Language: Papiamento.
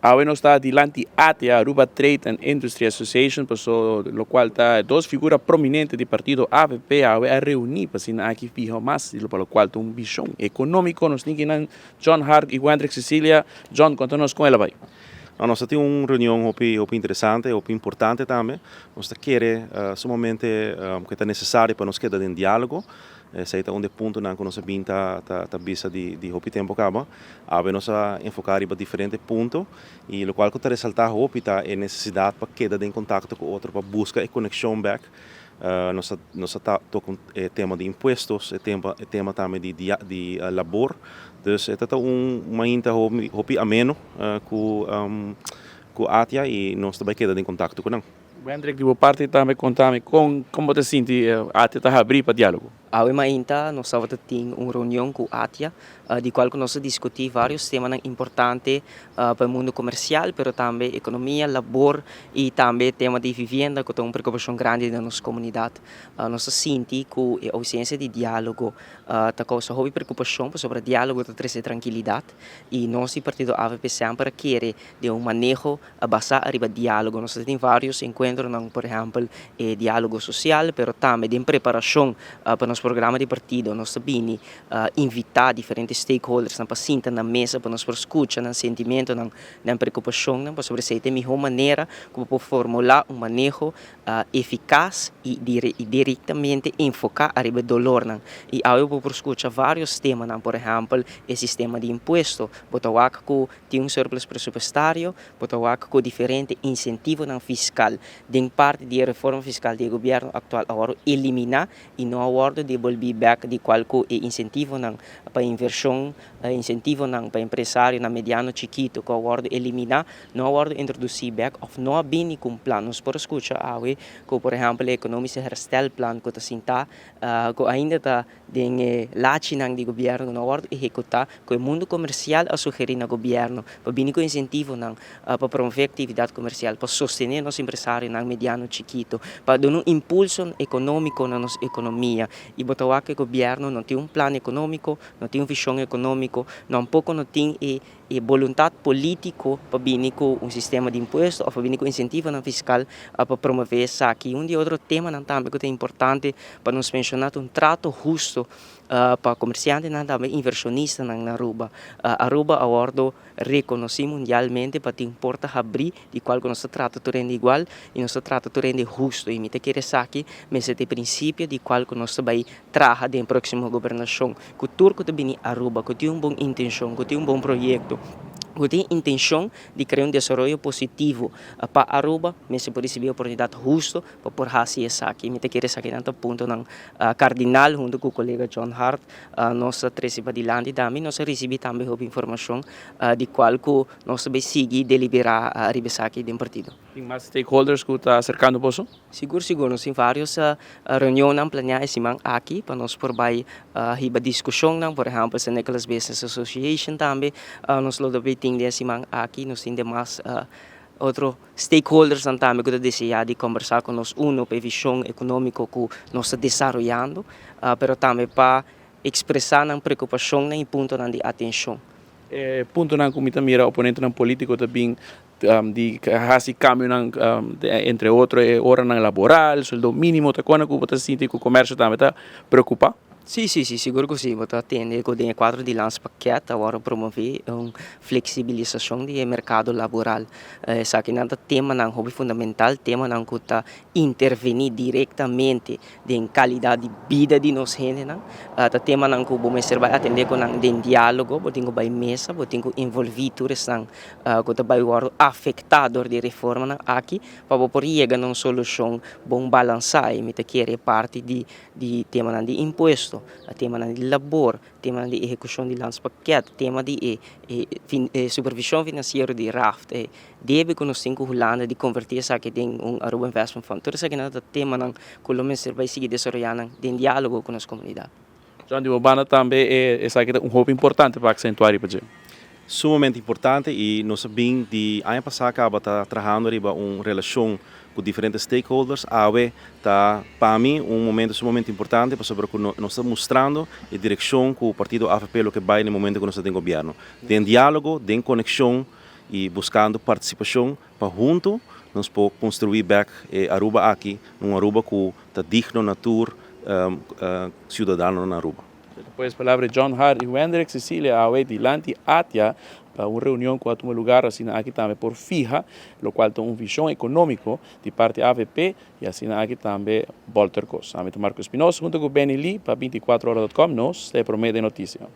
Awe nos ta dilanti ATIA, Aruba Trade and Industry Association, paso locual ta dos figura prominente di partido AVP awe a reuni pa asina aki fiha mas di pa locual ta un vision economico. Nos tin kinan John Hart y Wendrick Cecilia. John, conta nos con el a bay. No, nos tin un reunion hopi hopi interesante, hopi importante tambe. Nos ta kere sumamente cu ta necesario pa nos keda den dialogo. Esey ta un di e puntonan cu nos a bin ta ta bisa di hopi tempo caba. Awe nos a enfoca riba diferente punto y locual cu ta resalta hopi ta e necesidad pa keda den contacto cu otro, pa busca e conexion bek. Nos a toca e tema di impuestos, e tema tambe di labor. Dus e ta un mainta hopi hopi ameno cu ATIA y nos ta bay keda den contacto cu nan. Wendrick, di bo parti tambe, conta mi con bo ta sinti ATIA ta habri pa dialogo. Awe mainta nos tabata tin un reunion cu ATIA, di cual cu nos a discuti varios temanan importante pa e mundo comercial, pero tambe economia, labor y tambe tema di vivienda, cu ta un preocupacion grandi den nos comunidad. Nos ta sinti cu e ausencia di dialogo ta causa hopi preocupacion, pasobra dialogo ta trece trankilidad y nos di partido AVP semper a kere den un maneho basa ariba dialogo. Nos tin varios encuentronan, por ehempel e dialogo social, pero tambe den preparacion pa nos programa di partido nos ta bini invita diferente stakeholders pa sinta na mesa pa nos por scucha nan sentimentonan, nan preocupacionnan, pasobra esey ta e miho manera cu bo por formula un maneho eficaz y directamente enfoca ariba e dolornan. Y awe bo por scucha varios temanan, por ehempel e sistema di impuesto. Bo ta wak cu tin un surplus presupuestario, bo ta wak cu diferente incentivonan fiscal den parti di e reforma fiscal di e gobierno actual a wordo elimina y no a wordo debolbi bek, di cual cu e incentivonan pa inversion, incentivonan pa empresarionan mediano, chikito cu a wordo elimina, no a wordo introduci bek of no a bini cu un plan. Nos por scucha awe cu, por ehempel, e economische herstelplan cu ta sinta, cu ainda ta den e lachinan di gobierno, no a wordo ehecuta, cu e mundo comercial a sugeri na gobierno pa bini cu incentivonan pa promove actividad comercial, pa sostene nos empresarionan mediano, chikito, pa duna un impulso economico na nos economia. Y bo ta wak cu e gobierno no tin un plan economico, no tin un vision economico, tampoco no tin e voluntad politico pa bini cu un sistema di impuesto of pa bini cu incentivonan fiscal pa promove esaki. Un di otro temanan tambe cu ta importante pa nos menciona ta un trato husto pa comerciantenan, tambe inversionistanan na Aruba. Aruba a wordo reconoci mundialmente pa tin porta habri, di cual cu nos ta trata tur hende igual y nos ta trata tur hende husto, y mi ta kere esaki mester ta e principio di cual cu nos ta bay traha den proximo gobernacion, cu tur cu ta bini Aruba cu tin un bon intencion, cu tin un bon proyecto, cu tin intencion di crea un desaroyo positivo pa Aruba, mester por ricibi oportunidad husto pa por haci esaki. Mi ta kere esakinan ta puntonan cardinal. Hunto cu colega John Hart nos ta trece padilanti. Tambe nos a ricibi tambe hopi informacion di cual cu nos ta bay sigui delibera riba esaki den partido. Tin mas stakeholders cu ta acercando boso? Sigur, sigur. Nos tin varios reunionnan planea e siman aki pa nos por bay hiba discusionnan. Por ehempel, San Nicolas Business Association tambe nos lo bay tin den e siman aki. Nos tin demas otro stakeholdersnan tambe cu ta desea di combersa cu nos, uno pa e vision economico cu nos ta desaroyando, pero tambe pa expresa nan preocupacionnan y puntonan di atencion. E puntonan cu mi ta mira oponentenan politico ta bin di haci cambionan, entre otro e oranan laboral, sueldo minimo, ta con cu bo ta sinti cu comercio tambe ta preocupa? Si, sigur cu si. Bo ta tende cu den e cuadro di landspakket a wordo promovi un flexibilisacion di e mercado laboral. Esakinan ta temanan hopi fundamental, temanan cu ta interveni directamente den calidad di bida di nos hendenan. Ta temanan cu bo mester bay atende cu nan den dialogo, bo tin cu bay mesa, bo tin cu envolvi tur esnan cu ta bay wordo afecta door di e reformanan aki pa bo por yega na un solucion bon balansa. Y mi ta kere parti di temanan di impuesto, temanan di labor, temanan di ehecucion di landspakket, tema di e supervision financiero di RAFT, e debe cu nos tin cu Hulanda di converti esaki den un Aruba Investment Fund. Tur esakinan ta temanan cu lo mester bay sigui desaroya nan den dialogo cu nos comunidad. John, di bo banda tambe esaki ta un hopi importante pa accentua riba dje. Sumamente importante, y nos a bin di aña pasa caba ta trahando riba un relacion cu diferente stakeholders. Awe ta pa mi un momento sumamente importante, pasobra cu nos ta mustrando e direccion cu partido AVP lo ke bay na e momento cu nos ta den gobierno. Den dialogo, den conexion. y buscando participacion pa hunto nos por construi bek e Aruba aki, un Aruba cu ta digno na tur ciudadano na Aruba. Pues palabra John Hart y Wendrick Cecilia awe dilanti ATIA pa un reunion cu a tuma lugar asina aki tambe por fiha locual ta un vision economico di parti AVP y asina aki tambe bolter cos. Ami ta Marco Espinosa hunto cu Benny Lee pa 24ora.com, nos ta e prome den noticia.